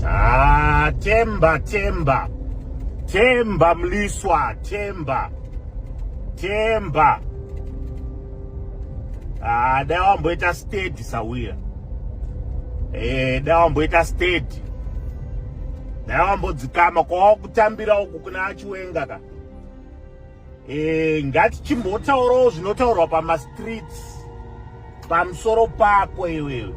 Ah, Temba, Temba. Temba Mliswa, Temba. Temba. Ah, dai wamboita steady sawira. Eh, dai wamboita steady. Dai wambodzikama kwawakutambira uku kuna achiwenga ka. Eh, ngatichimbotaurawo zvinotaurwa pamastreets pamusoro pako iwewe.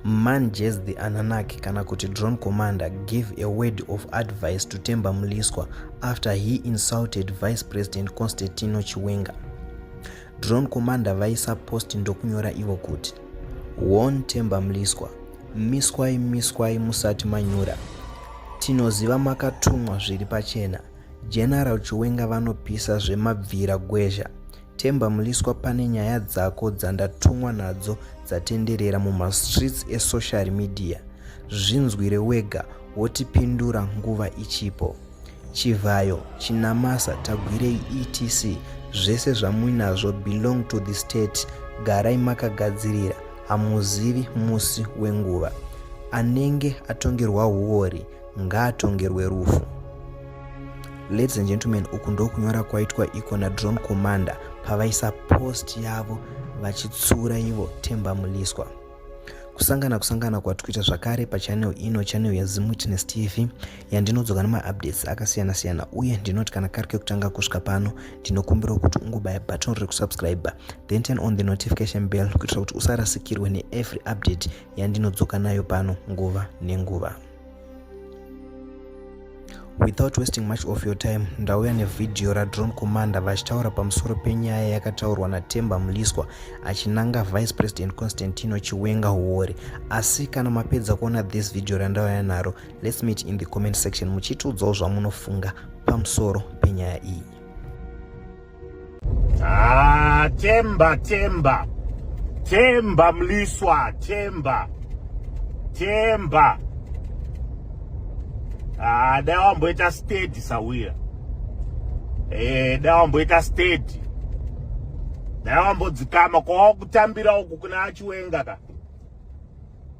Man Jazz the Ananaki kana kuti Drone Commander gave a word of advice to Temba Mliswa after he insulted Vice President Constantino Chiwenga. Drone Commander vaisa post ndokunyora ivo kuti Warn Temba Mliswa, miswai miswai musati manyura. Tinoziva makatumwa zviri pachena. General Chiwenga vanopisa zvemabvira gwezha. Themba Mliswa pane nyaya dzako dzandatumwa nadzo dzatenderera mumastreets esocial media. Zvinzwire wega wotipindura nguva ichipo. Chivhayo, Chinamasa, Tagwirei etc zvese zvamuinazvo belong to the state garai makagadzirira hamuzivi musi wenguva. Anenge atongerwa huori ngaatongerwe rufu. Ladies and gentlemen, uku ndokunyora kwaitwa iko nadrone commander pavaisa post yavo vachitsura ivo Themba Mliswa. Kusangana kusangana kwatikuita zvakare pachannel ino, channel yaZimwitness TV yandinodzoka nemaupdates akasiyana siyana, uye ndinoti kana kari kekutanga kusvika pano ndinokumbira kuti ungobaya button rekusubscribe then turn on the notification bell kuitira kuti usarasikirwe neevery update yandinodzoka nayo pano nguva nenguva. Without wasting much of your time, ndauya nevhidhiyo raDrone Commander vachitaura pamusoro penyaya yakataurwa naTemba Mliswa achinanga Vice President Constantino Chiwenga huori. Asi kana mapedza kuona this video randauya naro, let's meet in the comment section muchitiudzawo zvamunofunga pamusoro penyaya iyi. Ah, Temba, Temba. Temba Mliswa, Temba. Temba. Ah, dai wamboita steady sawira. Eh, dai wamboita steady. Dai wambodzikama kwawakutambira uku kuna achiwenga ka.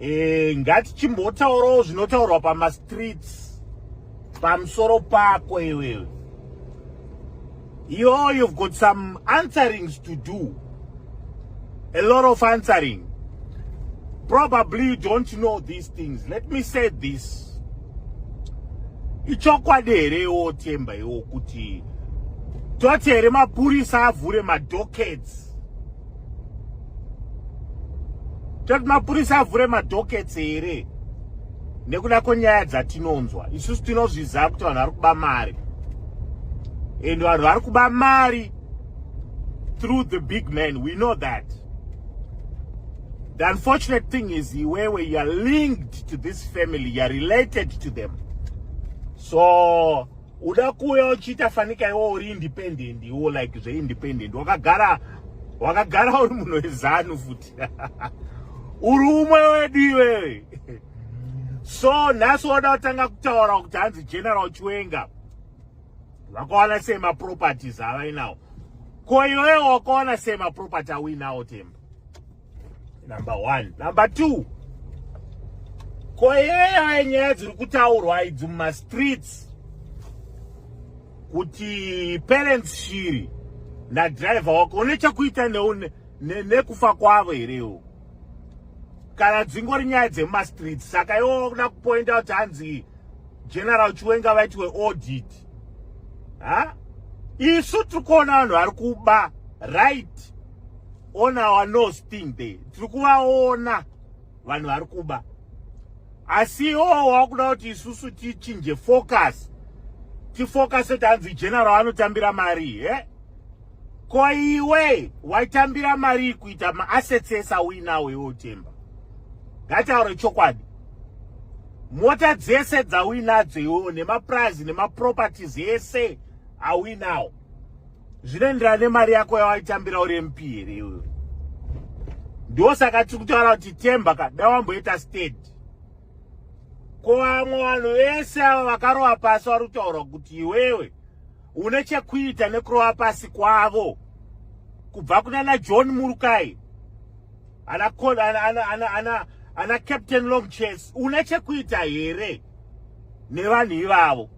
Eh, ngatichimbotaurawo zvinotaurwa pamastreets pamusoro pako iwewe. Yo, you've got some answerings to do. A lot of answering. Probably you don't know these things. Let me say this. Ichokwadi here iwo Themba iwo kuti toti here mapurisa avhure madockets? Toti mapurisa avhure madockets here nekuda kwenyaya dzatinonzwa? Isusu tinozviziva kuti vanhu vari kuba mari, and vanhu vari kuba mari through the big man. We know that. The unfortunate thing is iwewe, you are linked to this family, you are related to them, so uda kuuya uchiita fanika iwo uri independent, iwo like zveindependent, wakagara wakagara uri munhu weZANU futi, uri umwe wedu iwewe. So nhasi woda kutanga kutaura kuti hanzi General Chiwenga vakawana sei maproperties avainawo. Ko iwewe wakawana sei maproperty auinawo, Temba? Number one. Number two, ko iwewe nyaya dziri kutaurwa idzi mumastreets kuti Parents Shiri nadhiraivha wako une chekuita nekufa kwavo herewo, kana dzingori nyaya dzemumastreets? Saka iwo kuda kupointa kuti hanzi General Chiwenga vaitwe audit, ha, isu tiri kuona vanhu vari kuba right on our nose thing there. Tiri kuvaona vanhu vari kuba, asi iwowo wakuda kuti isusu tichinje focus, tifocus kuti hanzi general anotambira mari. He, ko iwe waitambira mari kuita maassets ese auinawo iwe, Temba? Ngataure chokwadi, mota dzese dzauinadzo iwewo nemaprazi nemaproperties ese auinawo zvinoenderana nemari yako yawaitambira uri MP here iwewe? Ndosaka tiri kutaura kuti Temba ka, da wamboita steady. Ko vamwe vanhu vese ava vakarova pasi vari kutaura kuti iwewe une chekuita nekurova pasi kwavo, kubva kuna naJohn Murukai, ana, ana, ana, ana, ana Captain Long Chase, une chekuita here nevanhu ivavo?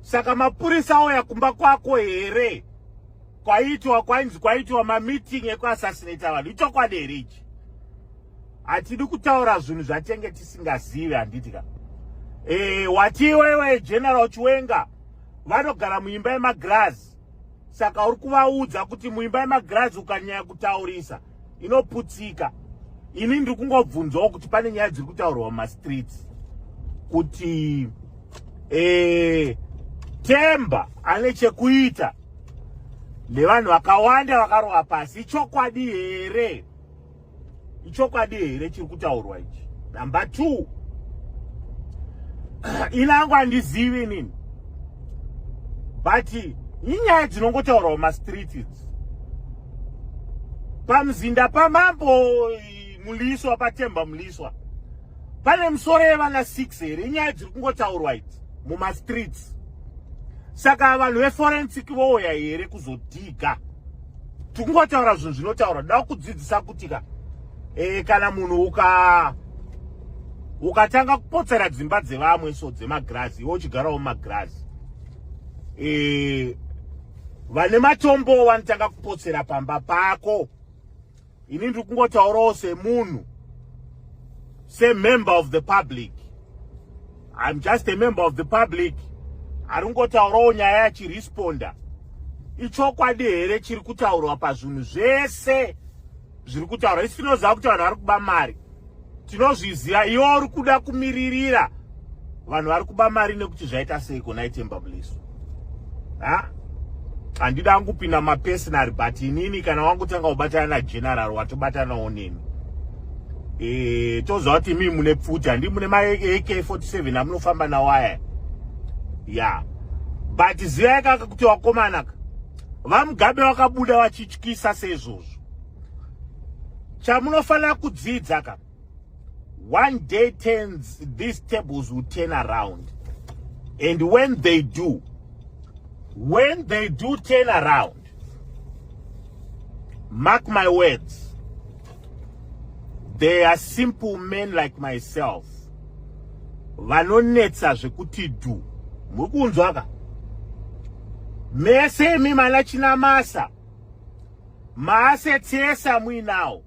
Saka mapurisa auya kumba kwako here kwaitwa kwainzi kwaitwa mameeting ekuassassinata vanhu? Ichokwadi here ichi? Hatidi kutaura zvinhu zvatenge tisingazivi, handiti ka? Wati iwewe General Chiwenga vanogara muimba yemagirazi, saka uri kuvaudza kuti muimba yemagirazi ukanyanya kutaurisa inoputsika. Ini ndiri kungobvunzawo kuti pane nyaya dziri kutaurwa mumastreets kuti Temba ane chekuita nevanhu vakawanda vakarova pasi. Ichokwadi here? Ichokwadi here chiri kutaurwa ichi? Number 2, inangu handizivi inini, but inyaya dzinongotaurwa mumastreets idzi. Pamuzinda pamambo Muliswa, paTemba Muliswa, pane musoro yevana 6 here? Inyaya dziri kungotaurwa idzi mumastreets. Saka vanhu veforensic vouya here kuzodhiga? Tikungotaura zvinhu zvinotaura. Da kudzidzisa kuti ka kana munhu ukatanga kupotsera dzimba dzevamwe, so dzemagirazi, iwe uchigarawo mumagirazi, vane matombo vanotanga kupotsera pamba pako. Ini ndiri kungotaurawo semunhu, semember of the public. I'm just a member of the public ari kungotaurawo nyaya achiresponda. Ichokwadi here chiri kutaurwa pazvinhu zvese zviri kutaurwa? Isi tinoziva kuti vanhu vari kuba mari, tinozviziva. Iwe uri kuda kumiririra vanhu vari kuba mari nekuti zvaita seiko naiTemba Mliswa? Ha, handida hangu kupinda mapersonal, but inini kana wangutanga kubatana nageneral, watobatanawo neni. Toziva kuti imii mune pfuti, handi mune maAK 47 amunofamba nawo aya ya. But zivai kaka kuti wakomanaka vaMugabe vakabuda vachityisa seizvozvo. Chamunofanira kudzidza ka, one day turns these tables will turn around, and when they do turn around, mark my words, they are simple men like myself vanonetsa zvekuti dhu. Muri kunzwa ka? Mese imi mana Chinamasa, maassets ese amuinawo,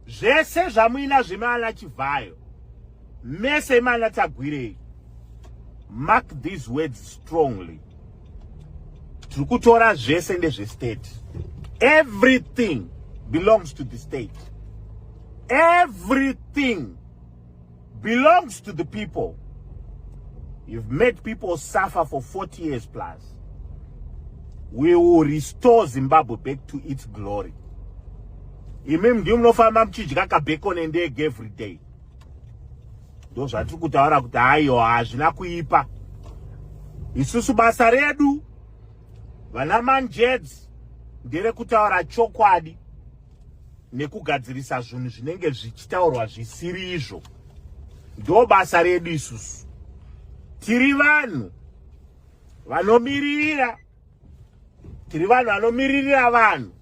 zvese zvamuina zvemana Chivhayo, mese imana Tagwirei, mark these words strongly: tiri kutora zvese ndezvestate. Everything belongs to the state, everything belongs to the people. You've made people suffer for 40 years plus. We will restore Zimbabwe back to its glory. Imi ndimi munofamba muchidya kabacon and egg every day. Ndo zvatiri kutaura kuti haiwa, hazvina kuipa. Isusu basa redu vana manjeds nderekutaura chokwadi nekugadzirisa zvinhu zvinenge zvichitaurwa zvisiri izvo. Ndo basa redu isusu. Tiri vanhu vanomiririra, tiri vanhu vanomiririra vanhu.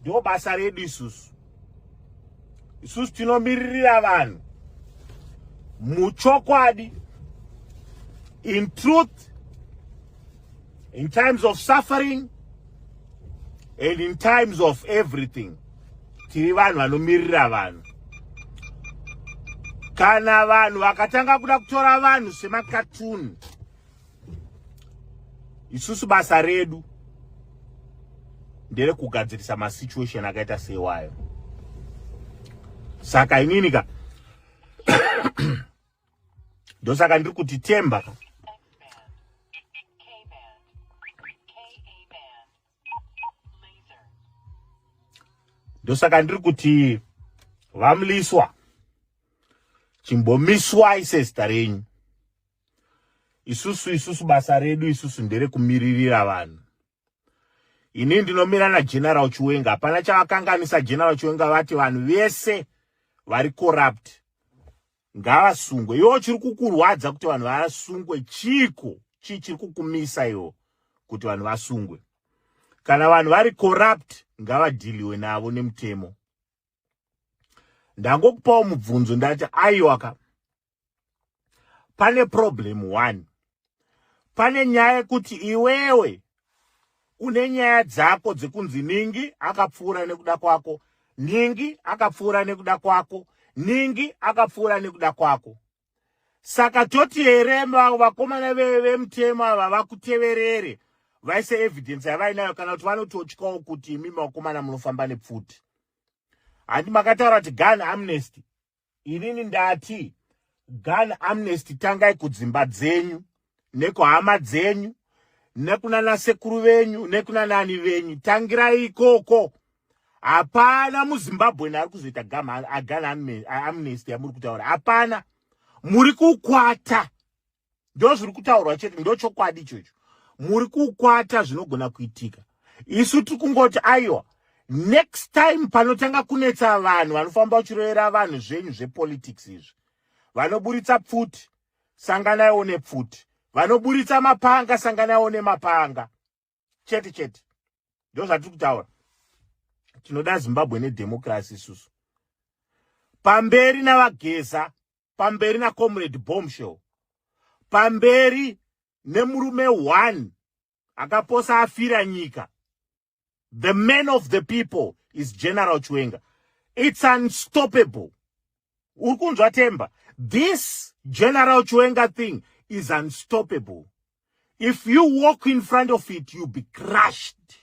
Ndo basa redu isusu. Isusu tinomiririra vanhu muchokwadi, in truth, in times of suffering and in times of everything. Tiri vanhu vanomirira vanhu. Kana vanhu vakatanga kuda kutora vanhu semakatuni, isusu basa redu nderekugadzirisa masituation akaita seiwayo. Saka inini ka, ndosaka ndiri kuti Temba ka, K band. KA band. Laser. Ndosaka ndiri kuti vaMuliswa, chimbomiswai sezita renyu. Isusu basa redu isusu nderekumiririra vanhu. Ini ndinomira naGeneral Chiwenga. Hapana chavakanganisa General Chiwenga. Vati vanhu vese vari corrupt ngavasungwe. Iwo chiri kukurwadza kuti vanhu vasungwe chiko? Chii chiri kukumisa iwo kuti vanhu vasungwe? Kana vanhu vari corrupt, ngavadhiliwe navo nemutemo. Ndangokupawo mubvunzo, ndati aiwaka, pane problem one, pane nyaya yekuti iwewe une nyaya dzako dzekunzi ningi akapfuura nekuda kwako, ningi akapfuura nekuda kwako, ningi akapfuura nekuda kwako. Saka toti here vakomana vemutemo ava vakuteverere, vaise evidence yavainayo, kana kuti vanototyawo kuti imi vakomana munofamba nepfuti? Handi makataura kuti gun amnesty? Inini ndati gun amnesty tangai kudzimba dzenyu, nekuhama dzenyu, nekuna sekuru venyu, nekuna nani venyu. Tangirai ikoko. Hapana muZimbabwe ari kuzoita gun amnesty yamuri kutaura, hapana. Muri kukwata, ndo zviri kutaurwa chete, ndo chokwadi ichocho. Muri kukwata zvinogona kuitika. Isu tiri kungoti aiwa, next time panotanga kunetsa vanhu vanofamba vachirovera vanhu zvenyu zvepolitics izvi, vanoburitsa pfuti, sanganaiwo nepfuti; vanoburitsa mapanga, sanganaiwo nemapanga. Chete chete, ndo zvatiri kutaura. Tinoda Zimbabwe nedemocracy isusu. Pamberi navaGeza, pamberi naComrade Bombshell, pamberi nemurume one akaposa afira nyika. The man of the people is General Chiwenga. It's unstoppable. Uri kunzwa, Temba? This General Chiwenga thing is unstoppable. If you walk in front of it, you'll be crushed.